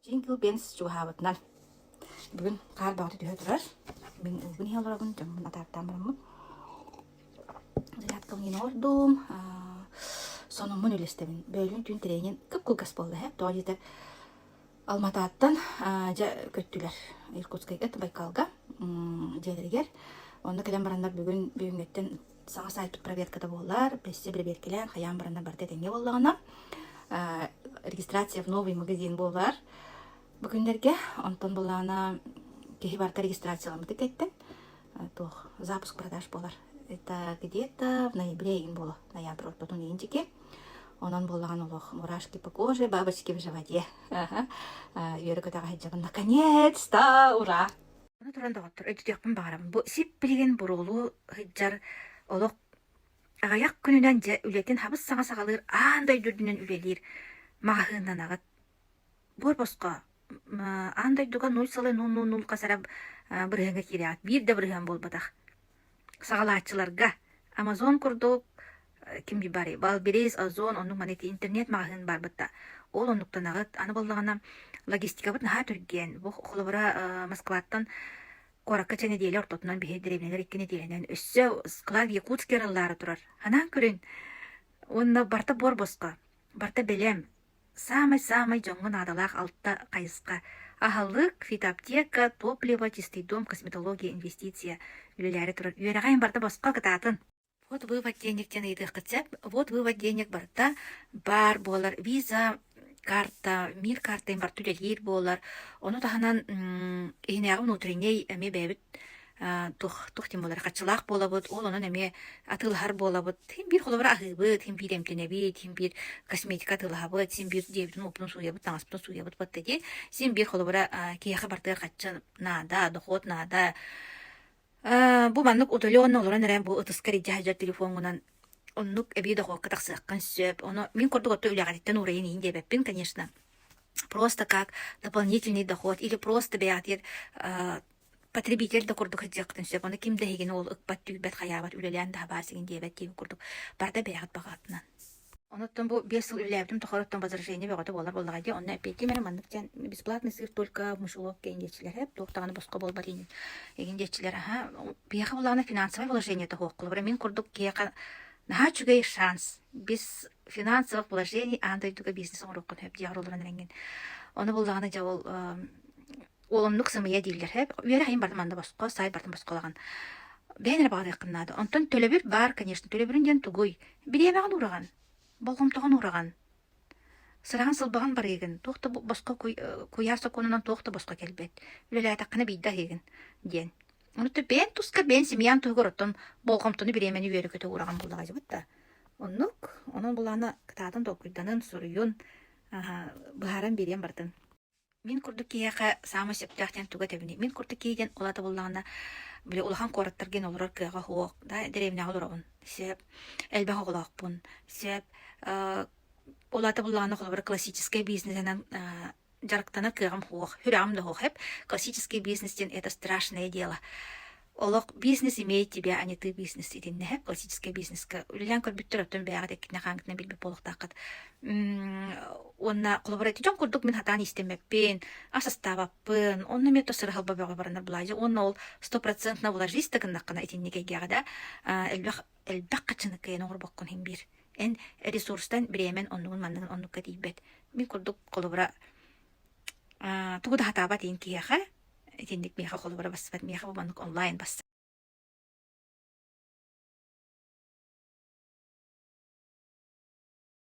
Jingle Bells чугаһаабытынан бүгүн хаар бөҕөтө түһэ турар. Мин уубун иһэ олоробун, дьоммун атаартаан бараммын. Зарядкабын иһин оҥордум, сонуммун үллэстэбин. Бөөлүүн түүн тренинг кып-кылгас буолла эһэ. Тоҕо диэтэр Алмататтан дьэ көттүлэр Иркутскайга, Байкалга дьиэлэригэр. Онно кэлэн бараннар бүгүн бүгүҥҥэттэн саҥа сайтпыт проверката буолар, өссө бэрэбиэркэлээн хайаан бараннар барыта этэҥҥэ буоллаҕына, регистрация в новый магазин буолар бу күннэргэ. Онтон буоллаҕына киһи барыта регистрацияламмыты кэттэн туох запуск продаж буолар. Это где-то в ноябре иһин буолуо, ноябрь ортотун иһин диэки. Онон буоллаҕына олох мурашки по коже, бабочки в животе. Үөрэ-көтөҕө сылдьабын. Наконец-то! Ура! Аны туран, доҕоттор, өйдөтүөхпүн баҕарабын. Бу сип-билигин буруолуу сылдьар олох аҕыйах күнүнэн дьэ үлэтин хабыс-саҥа саҕалыыр аан дойду үрдүнэн үлэлиир маҕаһыыннанаҕыт. Буор босхо аан дойдуга нуль сылы нул нул нул хас эрэ бырыһыаҥҥа киирэҕит. Биир да бырыһыан буолбатах. Саҕалааччыларга Амазон курдук ким барый Валберис, Озон оннук маны ити интернет маҕаһыын барбыта. Ол оннуктанаҕыт. Аны буоллаҕына логистикабыт наһаа түргэн. Бу холобура Москваттан куоракка чэ нэдиэлэ ортотунан биһи дэриэбинэлэр икки нэдиэлэнэн өссө склад Якутский арыллаары турар. Ханаан көрүн. Уонна барыта буор босхо. Барыта бэлэм. Саамай-саамай дьоҥҥо наадалаах алта хайысха: аһылык, фитоаптека, топливо, чистый дом, косметология, инвестиция үлэлээри турар. Үөрэҕин барыта босхо кытаатын. Вот вывод денег диэн ыйытыаххыт сөп. Вот вывод денег барыта баар буолар. Виза карта, мир карта барыта үлэлиир буолар. Ону таһынан иһинээҕи внутренний эмиэ бэйэбит туох туох диэн буолар хаччылаах буолабыт, ол онон эмиэ атыылаһар буолабыт. Син биир холобура аһыыбыт, син биир эмтэнэбит, син биир косметика атыылаһабыт, син биир дьиэбитин уоппутун сууйабыт, таҥаспытын сууйабыт батта дии. Син биир холобура киһиэхэ барытыгар хаччы наада, дохуот наада. Бу маннык удаленно олорон эрэн бу ытыскар илдьэ сылдьар телефоҥҥунан оннук эбии дохуокка тахсыаххын сөп. Ону мин курдук отто үлэҕититтэн уурайын иһин диэбэппин, конечно. Просто как дополнительный доход или просто бэйэҕитигэр потребитель да курдук сылдьыаххытын сөп. Ону ким да эһигини ол ыкпат, түүрбэт, хайаабат, үлэлээн да хабаас игин диэбэт диэбит курдук. Барыта бэйэҕит баҕаҕытынан. Онуттан бу 5 сыл үлэлээбитим тухары оттон возражение бөҕөтө буолар буоллаҕа дии. Онно эппиэттиим эрэ маннык диэн бесплатный сыр только в мышеловке игин диэччилэр эп туох даҕаны босхо буолбат игин игин диэччилэр аха биһиэхэ буоллаҕына финансовай положение тоһуох холобура мин курдук киһиэхэ наһаа үчүгэй шанс без финансовых вложений аан дойдуга бизнес оҥоруоххун сөп диэҕэр олорон эрэҥҥин ону буоллаҕына дьэ ол Ол оннук сымыйа дииллэр һэп. Үөрэх иһин бардым манна босхо, сайт бардым босхолоҕун. Бэйэн эрэ баҕарыаххын наада. Онтон төлөбүр баар, конечно. Төлөбүрүн диэн тугуй? Бириэмэҕин уураҕын, болҕомтоҕун уураҕын, сыраҕын-сылбаҕын барыыгын. Туох да босхо куйаар сокуонунан туох да босхо кэлбэт. Үлэлээтэххинэ биирдэ аһыыгын диэн. Ону бэйэн тускар, бэйэн семьян туһугар оттон болҕомтону бириэмэни үөрэ-көтө уураҕын буоллаҕа дьыбыт да. Оннук. Онон булаана кытаатан толкуйданын, суруйун, быһааран биэриэн бардын. Мин курдук киһиэхэ саамай сөптөөх диэн тугу этэбиний? Мин курдук киһи диэн ол аата буоллаҕына, били улахан куораттарга олорор кыаҕа суох, да дэриэбинэҕэ олоробун, сөп, элбэх оҕолоохпун, сөп, э, ол аата буоллаҕына холобура классическай бизнесинэн э, дьарыктанар кыаҕым суох, сүрэҕим да суох, эп. Классический бизнес диэн это страшное дело. Олох бизнес имеет тебя, а не ты бизнес итиннэ классическай бизнеска үлэлээн көрбүттэр оттон бэйэҕит эккитинэ-хааҥҥытынан билбит буолуохтааххыт. Уонна холобура ити дьон курдук мин хатаан иистэммэппин, ас астаабаппын, онно эмиэ тос сыраһалба бөҕө баранар былаадьы уонна ол стопроцентно вложись да гыннаххына итинник эйгэҕэ да элбэх элбэх хаччыны кыайан оҥорбоккун иһин биир. Эн ресурстан бириэмэн оннугун манныгын оннукка тиийбэт. Мин курдук холобура тугу да хатаабат иин киһиэхэ итинник миэхэ холобура бассыбат миэхэ бу маннык онлайн бассар.